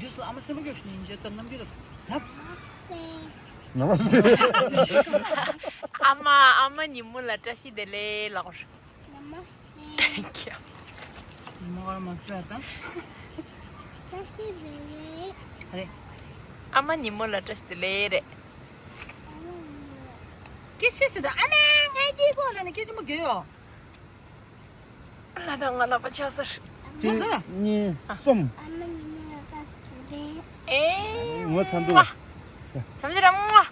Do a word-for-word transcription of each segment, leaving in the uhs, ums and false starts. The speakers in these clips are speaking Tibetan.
ཨ་མ་སེམས་པ་སྐྱོ་ཤི་ནི་འཇོད་དང་རྣམ་འགྱུར་ལ་ལབ། ནམ་སྟེ། ཨ་མ་ཨ་མ་ཉིན་མོ་ལ་བཀྲ་ཤིས་བདེ་ལེགས་ལགས། ཉིན་མོ་གར་མ་སོས་དང་། བཀྲ་ཤིས་བདེ་ལེགས། རེད། ཨ་མ་ཉིན་མོ་ལ་བཀྲ་ཤིས་བདེ་ལེགས་རེད། ཨ་མ་ཉིན་མོ་ལ། སྐད་ཆ་ཤི་ད་ཨ་མ་ངའི་དེའི་སྐོར་ལ་ནི་སྐད་ཆ་མོ་དགོས་ཡོ། ལ་དང་ང་ལ་པ་ཆགས་ཟེར། གཅིག་གཉིས། གསུམ། ཨ་མ་ཉིན་མོ་ལ་བཀྲ་ཤིས་བདེ་ལེགས། ཨེ། ངོ་ཚ་འདུག་བྱམས་ཆེ་ར་མ། ཨ་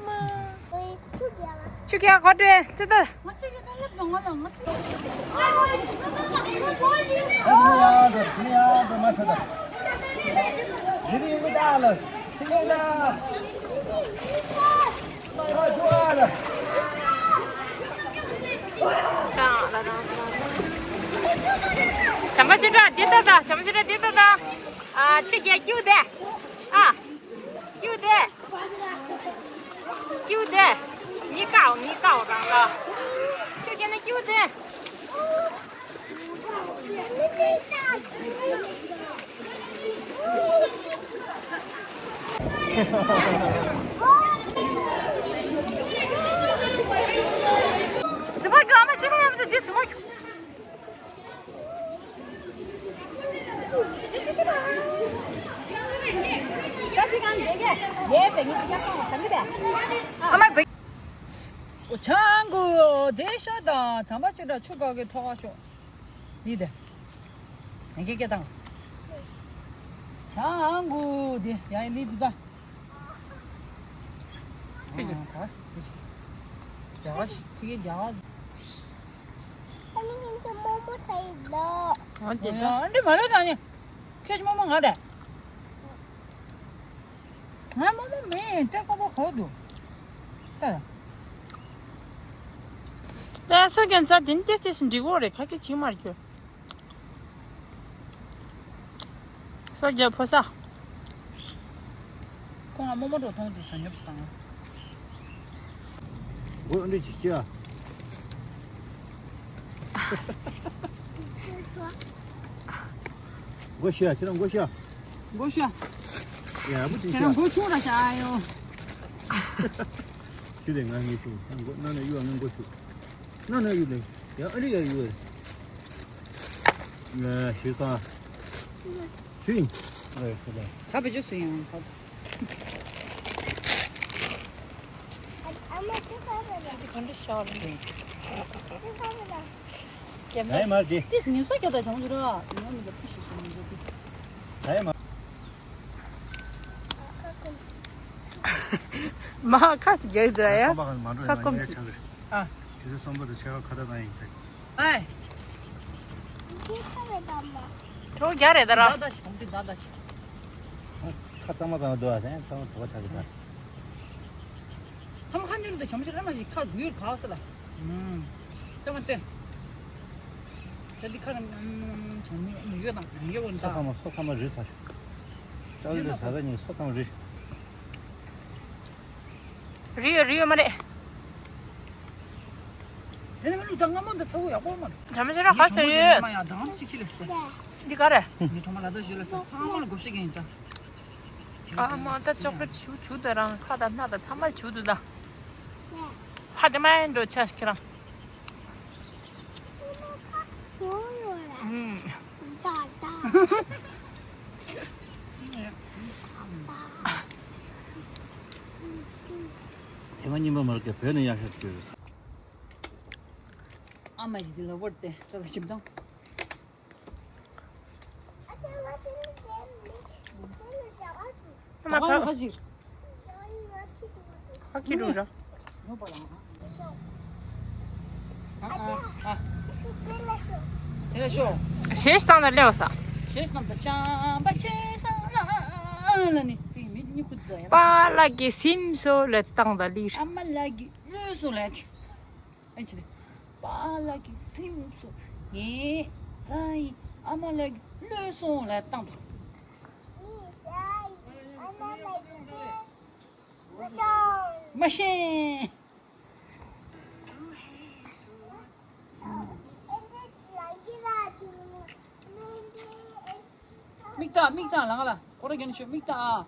མ། ཆུ་རྒྱག་ག་གོ་དྲེ་ཏི་ཏ། ང་ཆུ་རྒྱག་ག་ལབ་དང་ང་ལ་ང་ཆུ་རྒྱག་བྱམས་པ་ཆེ་དྲག་འདི་ལྟ་དང་། བྱམས་པ་ཆེ་དྲག་འདི་ལྟ་དང་། ཨ་ཆུ་རྒྱག་སྐྱུག་དེ། ཨ་སྐྱུག་དེ། སྐྱུག་དེ། མི་ཀའོ་མི་ཀའོ་རང་ལ། ཆུ་རྒྱག་ན་སྐྱུག་དེ། སི་མོ་གི་ཨ་མ་ཆི་མོ་ལ་མི་འདི་སི་མོ་གི། ཨ་མ་བེ། ཨོ་ཆང་གུ་དེ་ཤོ་དང་བྱམས་པ་ཆེ་དྲག་ཆུ་ག་གི་ཁྲོ་བ་ཤོ། ལི་དེ། ཡང་སྐད་སྐད་བཏང་། ཆང་གུ་དེ་ཡང་ལི་དུ་ད། ཨ་ད་དེ་ཅི། རྒྱ་གར་ཕི་གེ་རྒྱ་གར། ཨ་ནི་ངེད་ཀྱི་རྨོ་མོ་ད་ཡིན་ལ། ཨ་དེ་ད། ཨ་འདི་མ་ལོས་ད་ནི། ཁྱོད་ཀྱི་རྨོ་མོ་ང་རེད། ང་རྨོ་མོ་མིན་སྐྲ་དཀར་པོ་གོག་འདུག་ད། ད་སོ་རྒྱན་རྩ་དེ་ནི་ཏེ་ཏེ་སུ་འགྲིག་གོ་རེད་ཁ་སྐད་ཆིག་མར་རྒྱུ། སོ་རྒྱན་ཕོ་ས། ཁོང་ང་རྨོ་མོ་འགྲོ་ཐོང་དུ་ཟ་ཉོབ་སང་། སྒོ་འདི་ཅིག་ཅི་ཨ། སྒོ་ཤ་ཁྱེད་རང་སྒོ་ཤ། སྒོ་ཤ། ཡ་བུ་ཅིག་ཁྱེད་རང་ཤ། སྒོ་ཆུང་ར་ཤ་ཨ་ཡོ། ཁྱེད་དེ་ང་ངེས་སུ་སྒོ་ན་ན་ཡོད་ང་སྒོ་ཆུ། ན་ན་ཡོད་ལེ། ཡ་ཨ་རི་ཡ་ཡོད། ཡ་ཤི་ས། ཤི། ཨ་ཡ་ཤི་ས། ཆ་བེ་ཅུ་སུ་ཡང་ཁ། ཨ་མ་ཏི་ཁ་བེ་ལ། ཏི་ག་འདྲ་ཤ་བ་ལ། ཏི་ཁ་བེ་ལ། ཡ་མར་ཅི། ཏིས་ཉི་སོ་རྒྱ་དང་བྱང་ཆུ་ར། ཉི་མ་མི་ལ་ཕུ་ཤི་ཤི་མི་ལ་ཏིས། ཡ་མ། མ་ཁ་ཞིག་རྒྱག་ཟེར་ཡ། ཁ་ཁོམ་ཅིག་ཨ། ཆུ་ཚོད་གསུམ་པ་དང་ཕྱེད་ཀ་ཁ་བརྡ་གནང་ཡིན་ཟེར། ཨེ། ཁྲོ་རྒྱ་རེད་ད་ར། ད་ད་ཞིག་དང་དུས་ད་ད་ཞིག་ཁ་གཙང་མ་གཙང་མ་འདུག་ཨ་ཟེར་གཙང་མ་དོ་བ་ཆགས་ཀྱི་ད། ཚང་མ་ཁ་ཉིན་དུ་བྱམས་ཤིག་རེ་མ་ཞིག་ཁ་དགུས་ག་ས་ལ། ཨུམ། ལྟ་མ་ལྟོས། ད་འདི་ཁ་ར་བྱམས་མི་ཡོད་དང་ཡོད་པ་ད། སོ་ཚང་མ་སོ་ཚང་མ་རུལ་ཚར། ཅའོ་ལི་ལ་ཟ་ད་ཉིན་སོ་ཚང་མ་རུལ། རི་ཡོད་རི་ཡོད་མ་རེད། དེ་ནས་མི་ལུས་དང་སྔ་མོ་འདི་ཚ་བོ་ཡག་པོ་མ་རེད། བྱམས་ཆེ་ར་ག་ཟེར་ཡོད། མ་ཡང་དང་ཞིག་ཁྱི་ལས་སྟེ། འདི་ག་རེད། ངའི་གྲོགས་མ་ལ་ད་ཞུ་ལ་ས་ཚང་མ་ལ་བགོ་བཤའ་རྒྱག་ཡིན་ད། ཨ་མ་ད་ཅོག་ལེ་ཆུ་ཆུ་དང་རང་ཁ་དང་སྣ་དང་ཚང་མ་ཆུ་དུ་ད། ཕ་དེ་མ་ཡིན་འགྲོ་ཆ་ཞིག་ཁྱེད་རང་། ཨུམ། དེ་མ་ཉིན་པ་མ་རེད་བོད་ནས་ཡག་ཤོས་བྱོས། ཨ་མ་ཞིག་དེ་ལ་བོར་ཏེ་ད་ལྟ་ཁྱིམ་ཐང་། ཨ་མ་ཕ་ཁ་ཞིག་ཁ་ཁྱི་འགྲོ་ར། ཨ་ཨ་ཨ། དེ་ལ་ཤོག་ཞེས་བཏང་ན་ལེའོ་ས། ཞེས་བཏང་ད་ཅང་པ་ཆེ་སང་ལ་ལ་ནི་དེ་མི་གཉིས་ཁུ་ད་ཡ། པ་ལགས་ཀྱི་སིམ་སོ་ལ་བཏང་ད་ལིར། ཨ་མ་ལགས་ཀྱི་ལུས་སོ་ལ་ཅི། ཨ་ཅི་དེ། པཱ་ལགས་ཀྱི་སེམས་སུ་ངའི་ས་ཡི་ཨ་མ་ལགས་ཀྱི་བློས་སོང་ལ་བཏང་དང་། མ་ཤེས། ཨ་མ་ལགས་ཀྱི་བློས་སོང་ལ་བཏང་དང་། མིག་ལྟ་མིག་ལྟ་ལ་ང་ལ་ཁོ་ར་གན་ཤོ་མིག་ལྟ་ཨ།